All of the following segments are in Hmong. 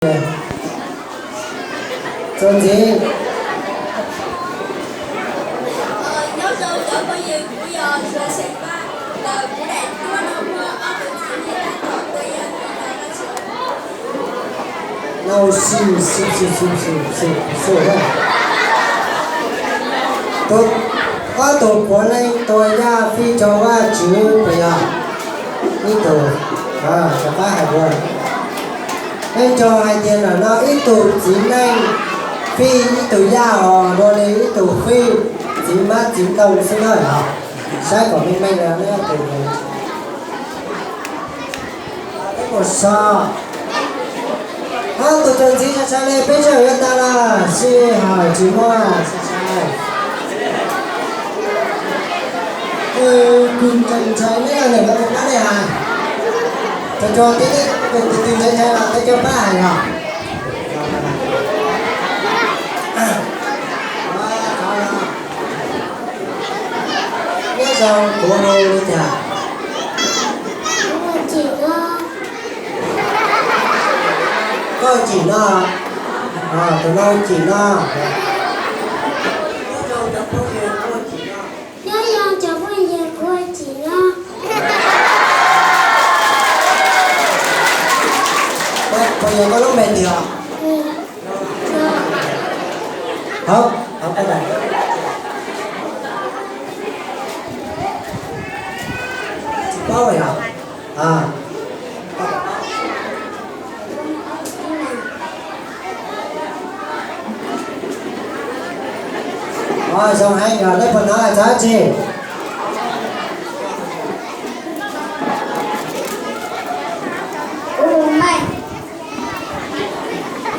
Txuas ntxiv. Nau si si si si si si si. Tus, ob tug puav leej tua yaj fij rau Vajtswv puas yog? Ib tug, rov qab hais dua. Peb nco hais tias ntawm no ib tug txiv neej fij ib tug yaj os, dua li ib tug fij txiv hmab txiv ntoo xwb na os. Saib kom meej meej na, neb tus Peb mus so. Ob tug txuas ntxiv sai sai li, peb sij hawm yuav tag lawm, sij hawm tsis muaj sai sai. Kuv ntshai ntshai neb los niam no tus pab nej hais. Tsuas tsuas tib teb tus tus ntshai ntshai los tej cov pab hais os. Nyob zoo kuv hu li cas? Koj Cim no. Tus no Cim no. Nyob zoo cov phooj ywg, kuv hu Cim no. Nyob zoo cov phooj ywg, kuv hu Cim no. Puas yog koj lub npe tiag? Hov, hov, koj daim. Tsis paub yog? Ov, zoo heev, yog neb puas hnov hais txog dab tsi?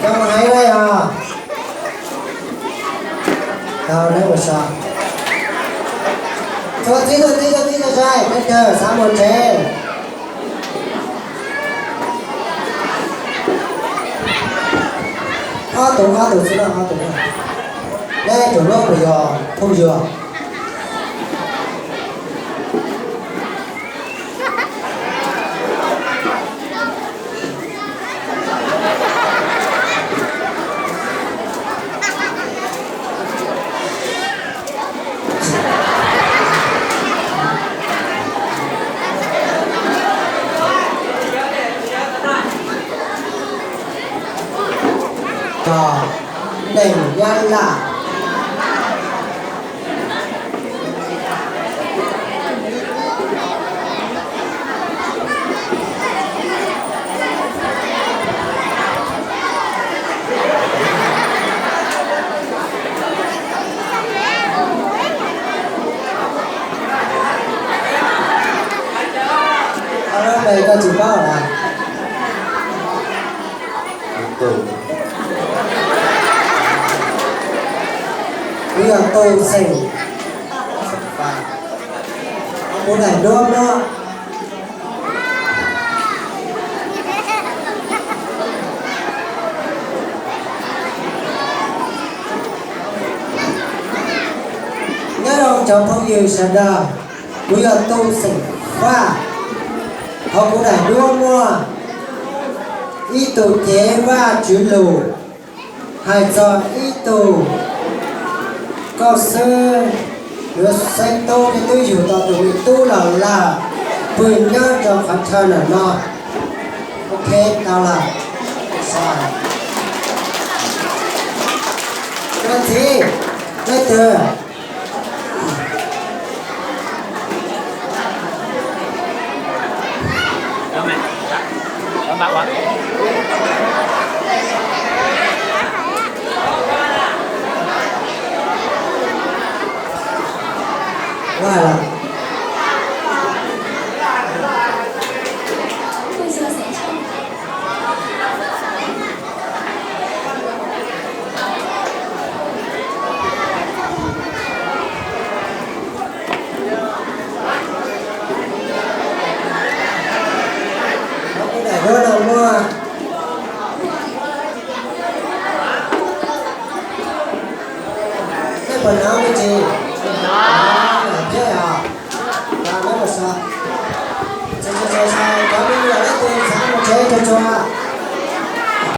Zoo heev li os. Tau neb ua so. Txuas ntxiv, txuas ntxiv, txuas ntxiv, txuas ntxiv, neb kawg xav mus tsev. Ob tug, ob tug xwb na, ob tug na. Neb tus hlub puas yog phooj ywg? Neeg Nyab Laj. Koj tsis paub los? Kuv yog Tooj Xeem. Kuv daim duab muab. Nyob zoo cov phooj ywg sawv daws, kuv yog Tooj Xeem Faj. Hauv kuv daim duab muaj ib tug cev Vajtswv lus hais txog ib tug nkauj xwb, yuav xeeb tub thiab twb yug tau tus me tub los lawm, pw nyob rau qhov chaw ntawm no. Ok, tau lawm. Txuas ntxiv, leej twg? Daim duab no muaj. Nej puas hnov me ntsis? Hnov thiab os. Cov me nyuam leej twg xav mus tsev tsuag tsuag?